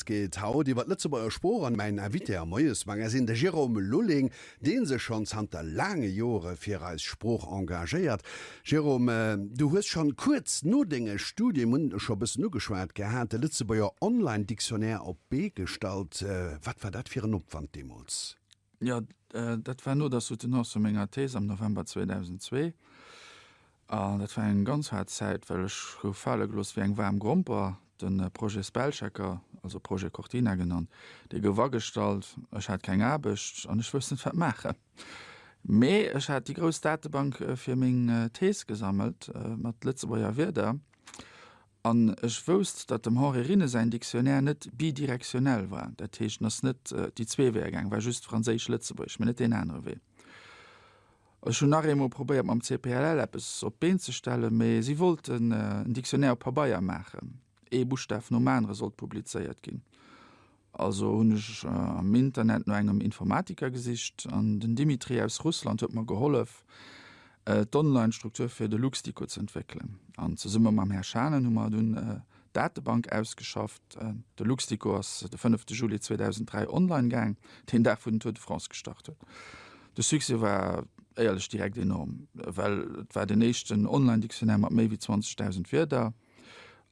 geet haut iwwer d'Lëtzebuerger Sprooch an mäin Invité am Moiesmagazin, de Jérôme Lulling, dee sech schonn zanter laange Jore fir eis Sprooch engagéiert. Jérôme, du hues schonn kuerz no denge Studien, mir hunn et scho e bëssen ugeschwat gehat, de Lëtzebuerger Online-Dictionnaire op d'Bee gestallt. Wat war dat fir en Opwand deemools? Jo, dat war no der Soutenance vu menger These am November 2002. An dat war eng ganz haart Zäit, well ech gouf fale gelooss wéi eng waarm Gromper. De Projet Spellchecker, also Projet Cortina genannt, dee gouf agestallt. Ech hat keng Aarbecht an ech wousst net, wat maachen. Mee ech hat déi grouss Datebank fir meng Thees gesammelt mat Lëtzebuerger Wierder. An ech wousst, datt dem Henri Rinne säin Dictionnaire net bidirectionnel war, dat heescht, en ass net déi zwee Weeër gaang, war just Franséisch-Lëtzebuergesch, mee net deen anere Wee. Ech hunn nach eemol probéiert, mam CPLL eppes op d'Been ze stellen, mee si wollten en Dictionnaire op Pabeier maachen, ee Buschtaf nom anere sollt publizéiert ginn. Also hunn ech am Internet no engem Informatiker gesicht an den Dimitri aus Russland huet mer gehollef, d'Online-Struktur fir de Luxdico ze entwéckelen. An zesumme mam Här Schanen hu mer dunn d'Datebank ausgeschafft. De Luxdico ass de fënnefte Juli 2003 online gaang, deen Dag wou den Tour de France gestart huet. De Succès war éierlech direkt enorm, well et war den éischten Online-Dictionnaire mat méi wéi 20.000 Wierder.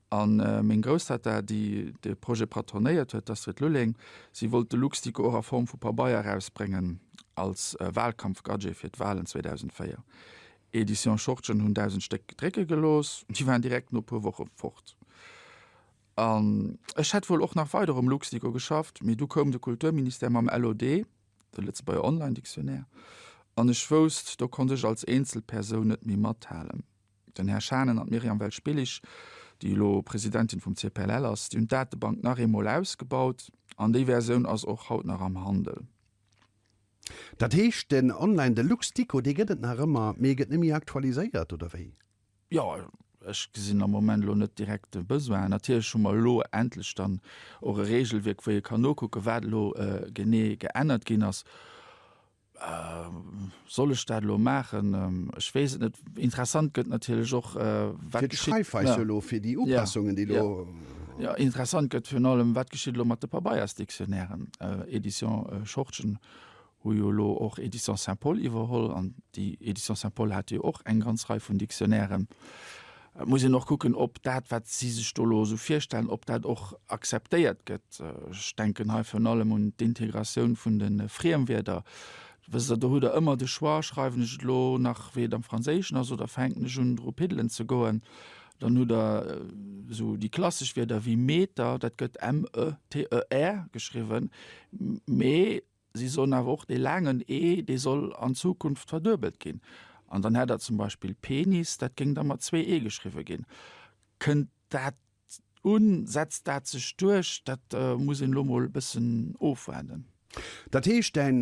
A meng Grousstatta, déi de Projet patronéiert huet, d'Astrid Lulling, si wollt de Luxdico och a Form vu Pabeier erausbréngen, als Wahlkampfgadget fir d'Wahlen 2004. Editions Schortgen hunn 1.000 Stéck drécke gelooss, déi waren direkt no puer Woche fort. An ech hätt wuel och nach weider um Luxdico geschafft, mee du koum de Kulturministère mam LOD, de Lëtzebuerger Online Dictionnaire, an ech wousst, do konnt ech als Eenzelpersoun net méi mathalen. Den Här Schanen an d'Myriam Welsch-Billig, déi elo Presidentin vum CPLL ass, déi hunn d'Datebank nach eemol ausgebaut an déi Versioun ass och haut nach am Handel. Dat heescht, den Online, de Luxdico, dee gëtt et nach ëmmer, mee e gëtt net méi aktualiséiert, oder wéi? Jo, ech gesinn am Moment elo net direkt de Besoin. Natierlech hu mer elo endlech dann och e Regelwierk, wou ee kann nokucken, wat elo genee geännert ginn ass. Soll ech dat elo maachen? Ech weess et net. Interessant gëtt natierlech och, wat geschitt. Fir d'Schreifweis jo elo, fir déi Upassungen, déi elo. Jo, interessant gëtt virun allem, wat geschitt elo mat de Pabeiersdictionnairen? Editions Schortgen hu jo elo och Editions Saint-Paul iwwerholl an déi Editions Saint-Paul hate jo och eng ganz Rei vun Dictionnairen. Et muss een och kucken, ob dat, wat si sech do elo esou virstellen, ob dat och akzeptéiert gëtt. Ech denken hei virun allem un d'Integratioun vun de Friemwierder. Wësst Der, do hutt Der ëmmer de Choix, Schreiwen ech et elo nach, wéi et am Franséischen ass, oder fänken ech un, dru piddelen ze goen? Dann hutt Der esou déi klassesch Wierder wéi Meter, dat gëtt M-e-t-e-r geschriwwen, mee Si soen awer och, dee laangen e, dee soll an Zukunft verduebelt ginn. An dann hätt Der zum Beispill Penis, dat géing da mat zwee e geschriwwe ginn. Kënnt dat un? Setzt dat sech duerch? Dat muss een elo mol e bëssen ofwaarden. Dat heescht, däin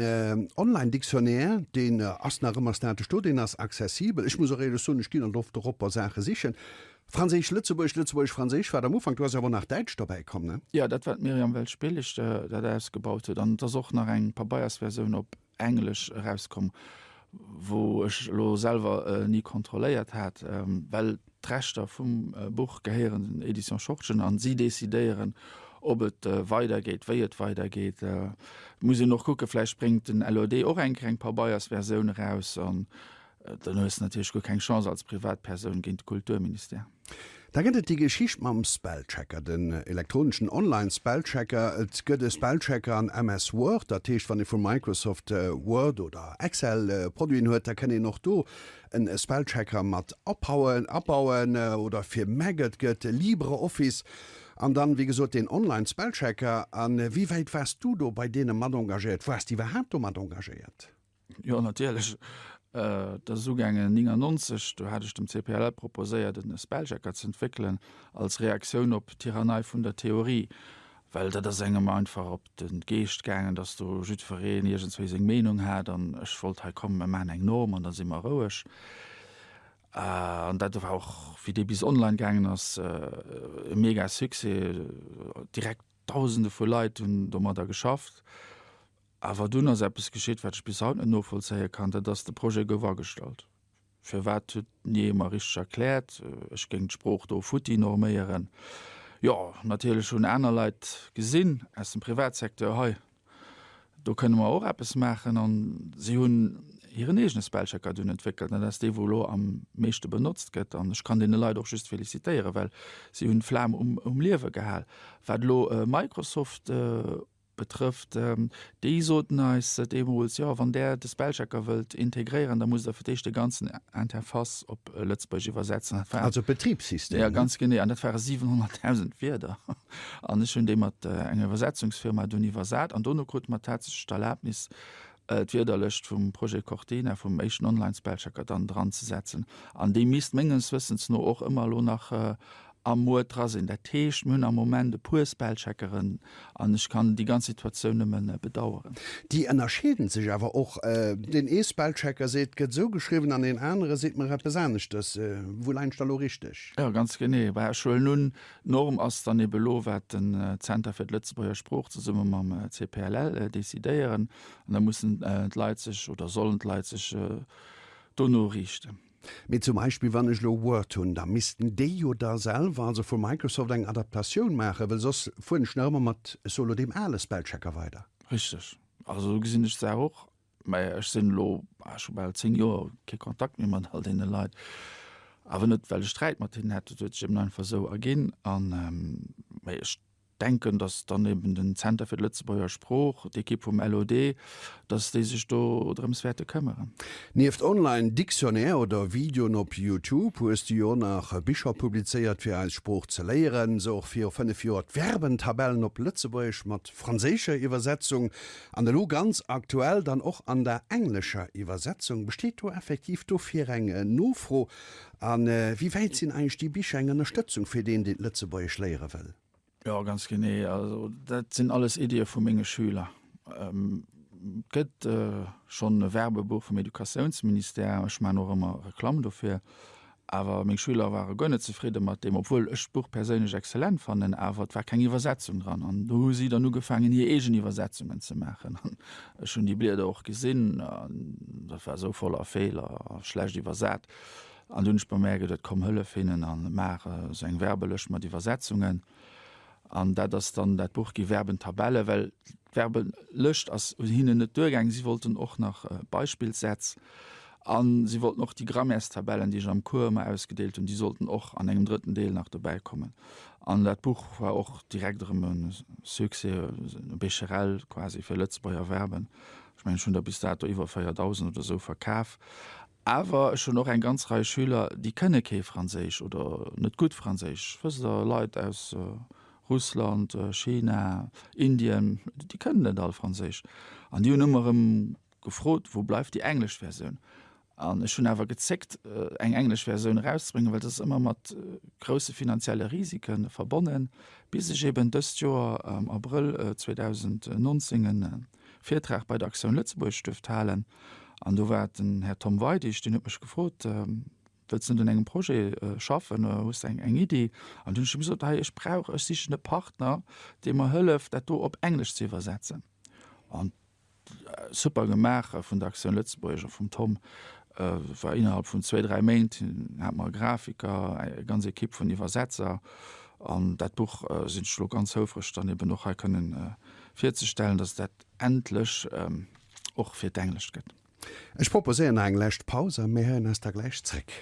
Online-Dictionnaire, deen ass nach ëmmer statesch do, deen ass accessibel. Ech muss och éierlech soen, ech ginn alt oft eropper Saache sichen. Franséisch-Lëtzebuergesch, Lëtzebuergesch-Franséisch war et am Ufank, do ass awer nach Däitsch dobäi komm, ne? Jo, dat war d'Myriam Welsch-Billig, déi dat ausgebaut huet. An et ass och nach eng Pabeiersversioun op Englesch erauskomm, wou ech elo selwer ni kontrolléiert hat, well d'Rechter vum Buch gehéieren den Editions Schortgen an si decidéieren, ob et weidergeet, wéi et weidergeet. Et muss een och kucken, vläicht bréngt den LOD och eng Kéier eng Pabeiersversioun eraus. An Dann hues de natierlech guer keng Chance als Privatpersoun géint de Kulturministère. Da gëtt et déi Geschicht mam Spellchecker, den elektroneschen Online-Spellchecker. Et gëtt e Spellchecker an MS Word, dat heescht, wann ee vu Microsoft Word oder Excel Produiten huet, da kënn een och do en Spellchecker mat apauen, abauen. Oder fir Mac, et gëtt LibreOffice an dann, wéi gesot, deen Online-Spellchecker. A wéi wäit waars du do bei deene mat engagéiert? Waars de iwwerhaapt do mat engagéiert? Jo, natierlech. Et ass ugaangen 99, do hat ech dem CPLL proposéiert, en Spellchecker ze entwéckelen als Reaktioun op d'Tyrannei vun der Theorie. Well dat ass engem einfach op de Geescht gaangen, datt do jiddwereen iergendswéi seng Meenung hat an ech wollt hei kommen, mir maachen eng Norm an da si mer roueg. An dat war och, wéi dee bis online gaangen ass, e mega Succès. Direkt Dausende vu Leit hunn domadder geschafft. Awer dunn ass eppes geschitt, wat ech bis haut net novollzéie kann, dat ass, de Projet gouf agestallt. Firwat huet ni ee mer richteg erkläert. Ech géing d'Sprooch do futti norméieren. Jo, natierlech hunn aner Leit gesinn aus dem Privatsecteur, hei, do kënne mer och eppes maachen. An si hunn hiren eegene Spellchecker dunn entwéckelt. Dat ass dee, wou elo am meeschte benotzt gëtt. An ech kann deene Leit och just felicitéieren, well si hunn d'Flam um Liewe gehal. Wat elo Microsoft betrëfft, déi soten eis deemools, jo, wann Der de Spellchecker wëllt integréieren, da musst Der fir d'éischt de ganzen Interface op Lëtzebuergesch iwwersetzen. Dat war. Also d'Betribssystem, ne? Jo, ganz genee. An dat ware 700.000 Wierder. An ech hunn déi mat enger Iwwersetzungsfirma dunn iwwersat. An dono krute mer tatsächlech d'Erlaabnis, d'Wierderlëscht vum Projet Cortina, vum éischten Online-Spellchecker, dann dranzesetzen. An déi misst menges Wëssens no och ëmmer elo nach am Word dra sinn. Dat heescht, mir hunn am Moment e puer Spellcheckeren an ech kann déi ganz Situatioun nëmme bedaueren. Déi ënnerscheeden sech awer och. Deen ee Spellchecker seet, et gëtt esou geschriwwen an deen anere seet mer eppes aneschters. Wou leien ech da elo richteg? Jo, ganz genee. Bah, ech huelen un, D'Norm ass dann ebe lo, wat den Zenter fir d'Lëtzebuerger Sprooch zesumme mam CPLL decidéieren. An da mussen d'Leit sech oder sollen d'Leit sech dono riichten. Mee zum Beispill wann ech elo Word hunn, da missten déi jo da selwer, also vu Microsoft, eng Adaptatioun maachen, well soss fueren ech nach ëmmer mat, ech soe lo, deem ale Spellchecker weider. Richteg. Also esou gesinn ech d'Saach och. Mä ech sinn elo, ech hu bal 10 Joer kee Kontakt méi mat all deene Leit. Awer net, well ech Sträit mat hinnen hätt, et huet sech eben einfach esou erginn. An, mä ech denken, datt dann eben den Zenter fir d'Lëtzebuerger Sprooch, d'Ekipp vum LOD, datt déi sech do drëms wäerte këmmeren. Nieft Online-Dictionnaire oder Videoen op Youtube hues du jo och nach Bicher publizéiert fir eis Sprooch ze léieren. Sou och viru 5 Joer d'Verbentabellen op Lëtzebuergesch mat franséischer Iwwersetzung. An elo ganz aktuell dann och an der englescher Iwwersetzung. Besteet do effektiv dofir eng Nofro? A wéi wäit sinn eigentlech déi Bicher eng Ënnerstëtzung fir deen, deen d'Lëtzebuergesch léiere wëll? Jo, ganz genee. Also dat sinn alles Iddie vu menge Schüler. Et gëtt schonn e Verbebuch vum Educatiounsministère, ech maachen och ëmmer Reklamm dofir. Awer meng Schüler ware guer net zefridde mat deem, obwuel ech d'Buch perséinlech exzellent fannen, awer et war keng Iwwersetzung dran. An do hu si dann ugefaangen, hir eegen Iwwersetzungen ze maachen. An ech hunn déi Blieder och gesinn, an dat war esou voller Feeler a schlecht iwwersat. An du hunn ech bei mär geduet, komm hëllef hinnen a maach esou eng Verbelëscht mat Iwwersetzungen. An dat ass dann dat Buch gi, Verbentabelle, well d'Verbelëscht ass hinnen net duergaangen. Si wollten och nach Beispillssätz a si wollten och déi Grammaires-Tabellen, déi ech am Cours ëmmer ausgedeelt hunn, déi sollten och an engem drëtten Deel nach dobäi kommen. An dat Buch war och direkt erëm e Succès, e Bécherel quasi fir Lëtzebuerger Verben. Ech mengen, ech hunn der bis dato iwwer 4.000 oder esou verkaf. Awer ech hunn och eng ganz Rei Schüler, déi kënne kee Franséisch oder net gutt Franséisch. Wësst Der, Leit aus Russland, China, Indien, déi kënnen net all Franséisch. An déi hunn ëmmer erëm gefrot, Wou bleift déi englesch Versioun? An ech hunn awer gezéckt, eng englesch Versioun erauszebréngen, well dat ass ëmmer mat grousse finanzielle Risike verbonnen, bis ech eben dëst Joer am Abrëll 2019 e Virtrag bei der Actioun Lëtzebuerg duerft halen. An do war den Här Tom Weidig, deen huet mech gefrot, Wëlls de net un engem Projet schaffen, hues de eng Iddi? An dunn hunn ech him gesot, Hei, ech brauch, ech sichen e Partner, dee mer hëlleft, dat do op Englesch ze iwwersetzen. An super gemaach vun der Actioun Lëtzebuerg a vum Tom, war innerhalb vun zwéi, dräi Méint hate mer e Grafiker, eng ganz Ekipp vun Iwwersetzer. An dat Buch sinn ech elo ganz houfreg, dann eben och hei kënnen virzestellen, dass dat endlech och fir d'Englescht gëtt. Ech proposéieren nach eng lescht Paus a mir héieren eis da gläich zréck.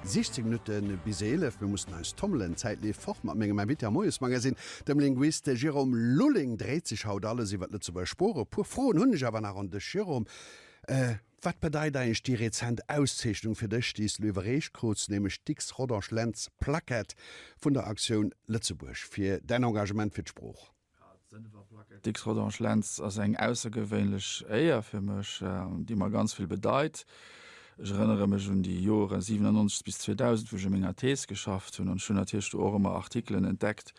16 Minutte bis 11, mir mussen eis tommelen, d'Zäit leeft fort. Mat mengem Invité am Moiesmagazin, dem Linguist Jérôme Lulling, dréit sech haut alles iwwer d'Lëtzebuerger Sprooch. E puer Froen hunn ech awer nach un dech, Jérôme. Wat bedeit eigentlech déi rezent Auszeechnung fir dech, déi s de elo iwwerreecht krut's, nämlech d'Dicks-Rodange-Lentz Plaquette vun der Actioun Lëtzebuerg fir däin Engagement fir d'Sprooch? D'Dicks-Rodange-Lentz ass eng aussergewéinlech Éier fir mech, déi mer ganz vill bedeit. Ech erënnere mech un déi Joren 97 bis 2000, wou ech u menger Thees geschafft hunn, an ech hunn natierlech do och ëmmer Artikelen entdeckt,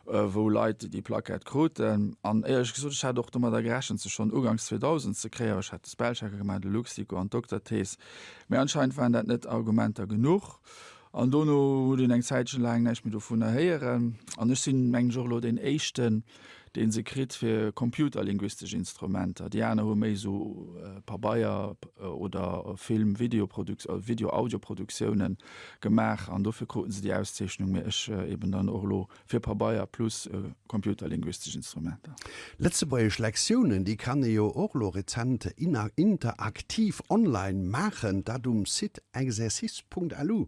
wou Leit déi Plaquette kruten. An éierlech gesot, ech hat och domadder gerechent, se schonn uganks 2000 ze kréien, well ech hat de Spellchecker gemaach, de Luxdico an d'Dokterthees. Mee anscheinend waren dat net Argumenter genuch. An dono huet een eng Zäitche laang näischt méi dovunner héieren. An ech sinn, mengen ech, och elo deen Éischten, dee se kritt fir computerlinguistesch Instrumenter. Déi aner hu méi esou Pabeier oder Film-, Video-, Audioproduktiounen gemaach an dofir kruten se déi Auszeechnung, mee ech eben dann och elo fir Pabeier plus computerlinguistesch Instrumenter. Lëtzebuergesch Lektiounen, déi kann ee jo och elo rezent interaktiv online maachen, dat um Site exercice.lu.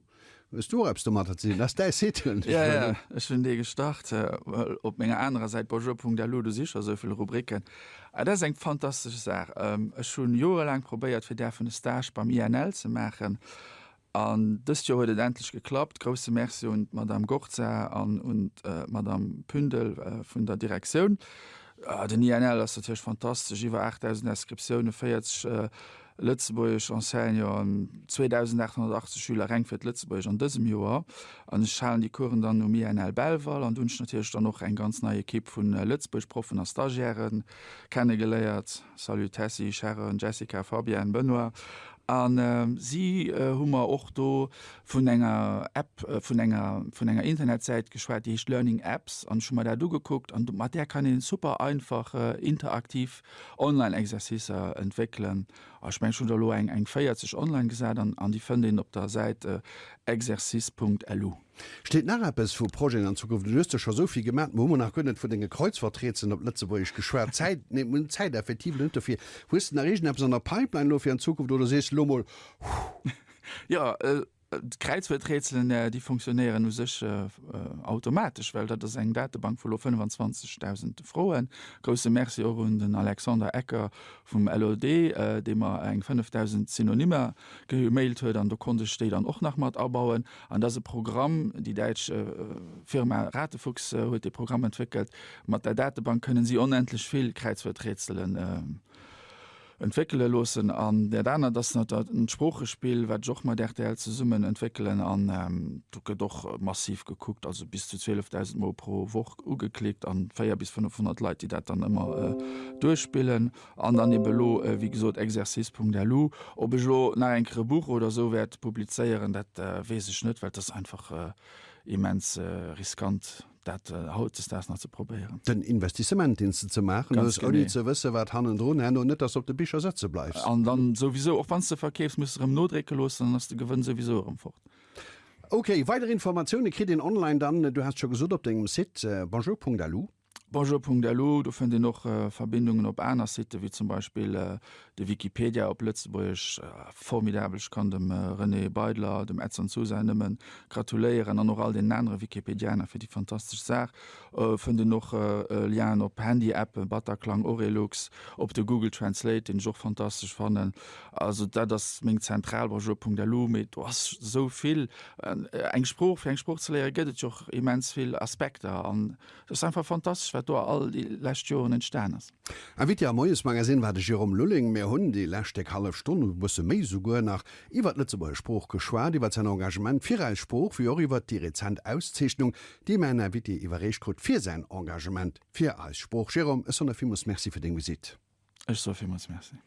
Hues du och eppes domatter ze dinn? Dat ass däi Site, hunn ech Jo, jo, ech hunn dee gestart. Op menger anerer Säit bonjour.lu, do si scho sou vill Rubriken. Dat ass eng fantastesch Saach. Ech hu jorelaang probéiert, fir däerfen e Stage beim INL ze maachen. An dëst Joer huet et endlech geklappt. Grousse Merci un d'Madame Gorza an un d'Madame Pündel vun der Direktioun. Den INL ass natierlech fantastesch, iwwer 8.000 Inscriptiounen, 40 lëtzebuergesch Enseignanten, 2.880 Schüler reng fir d'Lëtzebuergesch an dësem Joer. An ech halen déi Coursen dann um INL Belval an do hunn ech natierlech dann och eng ganz nei Ekipp vu Lëtzebuergeschproffen a Stagiairen kennegeléiert. Salut Tessy, Sharon, Jessica, Fabienne, Benoît. A si hu mer och do vun enger App, vun enger, vun enger Internetsäit geschwat, déi heescht Learning Apps. An ech hu mer dat ugekuckt an mat där kann ee super einfach interaktiv Online-Exercicer entwéckelen. A ech mengen, ech hunn der elo eng, eng 40 online gesat an, an déi fënnt een op der Säit exercice.lu. Steet nach eppes vu Projeten an Zukunft? Du hues der scho sou vill gemat, mer hu mer nach guer net vun denge Kreuzworträtseln op Lëtzebuergesch geschwat. Zäit, nee, mir hunn d'Zäit effektiv elo net dofir. Hues de nach iergendeppes an der Pipeline elo fir an Zukunft oder sees de elo mol, Huh. Jo, d'Kräizwuerträtselen, déi fonctionnéieren u sech automatesch, well dat ass eng Datebank vu lo 25.000 Froen. Grousse Merci och un den Alexander Ecker vum LOD, dee mer eng 5.000 Synonymer gemailt huet an do konnt ech déi dann och nach mat abauen. An dat ass e Programm, déi däitsch Firma Ratefuchs huet dee Programm entwéckelt. Mat der Datebank kënnen si onendlech vill Kräizwuerträtselen entwéckele loossen. An dat anert ass nach dat Sproochespill, wat ech och mat rtl zesummen entwéckelen. An do gëtt och massiv gekuckt, also bis zu 12.000 Mol pro Woch ugeklickt an 4 bis 500 Leit, déi dat dann ëmmer duerchspillen. An dann ebe elo, wéi gesot, exercice.lu. Ob ech elo nach eng Kéier e Buch oder esou wäert publizéieren, dat weess ech net, well et ass einfach immens riskant, dat hautdesdaags nach ze probéieren. Den Investissement, deen s de ze maachen hues, ouni ze wësse wat hannendrun herno, net dass de op de Bicher sëtze bleifs. An dann souwisou, och wann s de verkeefs, muss de erëm nodrécke loossen, dann ass de Gewënn souwisou erëm fort. Ok, weider Informatioune kritt een online dann, du has et scho gesot, op dengem Site bonjour.lu. Bonjour.lu, do fënnt een och Verbindungen op aner Siten, wéi zum Beispill de Wikipedia op Lëtzebuergesch. Formidabel, ech kann dem René Beidler, dem Edson Sousa nëmme gratuléieren an och all deenen anere Wikipedianer fir déi fantastesch Saach. Fënnt een och Lienen op Handy-Appen, Bataclan, Orelux, op de Google Translate, deen ech och fantastesch fannen. Also dat ass meng Zentral, Bonjour.lu, mee do ass esou vill. Eng Sprooch, fir eng Sprooch ze léieren, gëtt et jo och immens vill Aspekter an Et ass einfach fantastesch, wat do all déi lescht Joren entstan ass. Invité am Moiesmagasinn war de Jérôme Lulling. Mir hunn déi lescht déck hallef Stonn, e bësse méi souguer nach, iwwer d'Lëtzebuerger Sprooch geschwat, iwwer säin Engagement fir eis Sprooch, wéi och iwwer déi rezent Auszeechnung, déi mäin Invité iwwerreecht krut fir säin Engagement fir eis Sprooch. Jérôme, ech soen der villmools Merci fir deng Visitt. Ech soe villmools Merci.